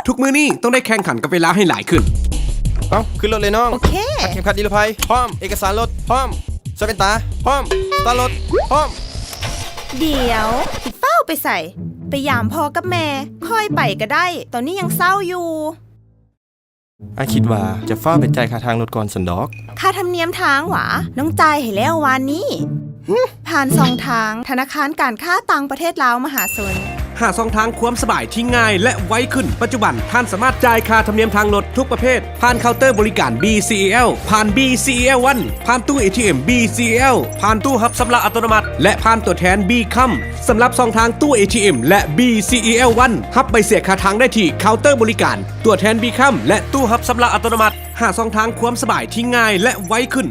ທຸກມື້ນີ້ຕ້ອງໄດ້ແຂ່ງຂັນກັບເວລາໃຫ້ຫຼາຍຂຶ້ນ. ເອົ້າ ຂຶ້ນລົດເລີຍນ້ອງ. ໂອເຄ. ເຂັມຂັດນິລະໄພ ພ້ອມ. ເອກະສານລົດ ພ້ອມ. ເສື້ອແວ່ນຕາ ພ້ອມ. ຕາລົດ ພ້ອມ. ດຽວ ຊິຟ້າວໄປໃສ? ໄປຢາມພໍ່ກັບແມ່ ຄ່ອຍໄປກະໄດ້ ຕອນນີ້ຍັງເຊົ້າຢູ່. ອ້າຍຄິດວ່າຈະຟ້າວໄປຈ່າຍຄ່າທາງລົດກ່ອນຊັ້ນດອກ. ຄ່າທຳນຽມທາງຫວາ? ນ້ອງຈ່າຍໃຫ້ແລ້ວວານນີ້. ຫຶ? ຜ່ານຊ່ອງທາງທະນາຄານການຄ້າຕ່າງປະເທດລາວມະຫາຊົນ. ຫາຊ່ອງທາງຄວາມສະບາຍທີ່ງ່າຍ ແລະ ໄວຂຶ້ນ. ປັດຈຸບັນທ່ານສາມາດຈ່າຍຄ່າທຳນຽມທາງລົດທຸກປະເພດ ຜ່ານເຄົາເຕີບໍລິການ BCEL, ຜ່ານ BCEL One, ຜ່ານຕູ້ ATM BCEL, ຜ່ານຕູ້ຮັບຊຳລະອັດຕະໂນມັດ ແລະ ຜ່ານຕົວແທນ BCOM. ສຳລັບຊ່ອງທາງຕູ້ ATM ແລະ BCEL One ຮັບໃບເສຍຄ່າທາງໄດ້ທີ່ເຄົາເຕີບໍລິການ, ຕົວແທນ BCOM ແລະ ຕູ້ຮັບຊຳລະອັດຕະໂນມັດ. ຫາຊ່ອງທາງຄວາມສະບາຍທີ່ງ່າຍ ແລະ ໄວຂຶ້ນ.